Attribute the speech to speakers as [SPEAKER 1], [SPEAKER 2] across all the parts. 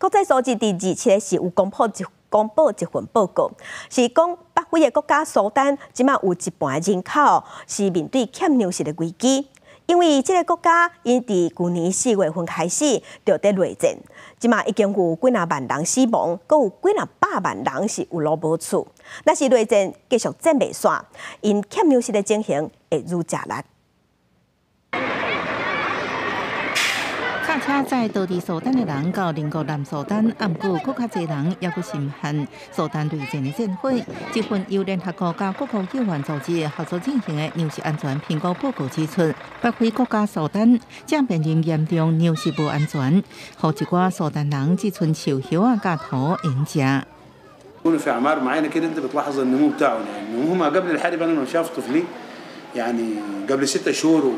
[SPEAKER 1] 國際組織佇27日時有公布一份報告，是講北非的國家蘇丹，這馬有一半人口是面對欠糧食的危機。因為這个國家𪜶佇舊年4月份開始就佇內戰，這馬已經有幾若萬人死亡，閣有幾若百萬人是有路無厝。若是內戰繼續戰袂煞，𪜶欠糧食的情形會愈加力。
[SPEAKER 2] 駕車載逃離蘇丹的人到鄰國南蘇丹，毋過閣較濟人猶閣深陷蘇丹內戰的戰火。這份由聯合國佮各國救援組織合作進行的糧食安全評估報告指出，北非國家蘇丹正面臨嚴重糧食無安全，予一寡蘇丹人只賰樹葉仔佮土會用食。
[SPEAKER 3] في اعمار معينه كده انت بتلاحظ النمو بتاعه، يعني النمو قبل الحرب، انا لما شاف طفلي يعني قبل 6 شهور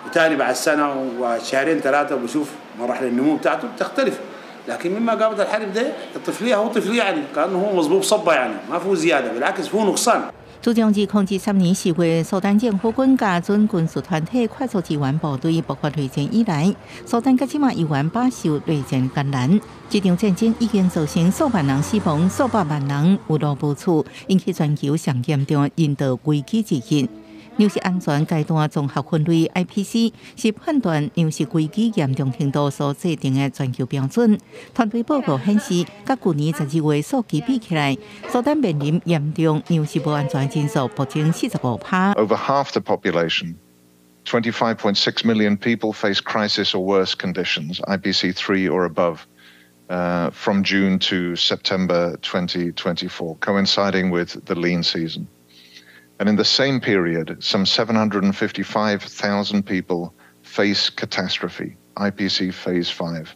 [SPEAKER 3] وثاني بعد سنه وشهرين ثلاثه بشوف مراحل النمو بتاعته بتختلف، لكن مما قامت الحرب ده الطفليه هو طفليه يعني كانه هو مصبوب صبه، يعني ما فيه زياده، بالعكس فيه نقصان。
[SPEAKER 2] 自從2023年4月，蘇丹政府軍佮準軍事團體快速支援部隊爆發內戰以來，蘇丹到這馬猶原飽受內戰艱難。這場戰爭已經造成數萬人死亡，數百萬人有路無厝，引起全球上嚴重的人道危機之一。糧食安全階段綜合分類（IPC）是判斷糧食危機嚴重程度所制定的全球標準。團隊報告顯示，佮舊年12月數據比起來，蘇丹面臨嚴重糧食無安全人數暴增45%。
[SPEAKER 4] Over half the population, 25.6 million people face crisis or worse conditions, IPC 3 or above, from June to September 2024, coinciding with the lean season. And in the same period, some 755,000 people face catastrophe, IPC Phase 5,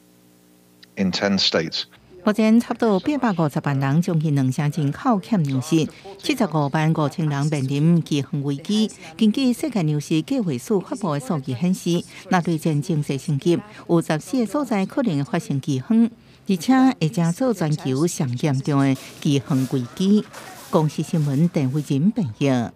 [SPEAKER 4] in 10 states.
[SPEAKER 2] 目前差不多850萬人，將近兩成人口欠糧食，75萬5千人面臨饑荒危機。根據世界糧食計劃署發布的數據顯示，若內戰情勢升級，有14個所在可能會發生饑荒，而且會成做全球上嚴重的饑荒危機。公視新聞鄧慧仁編譯。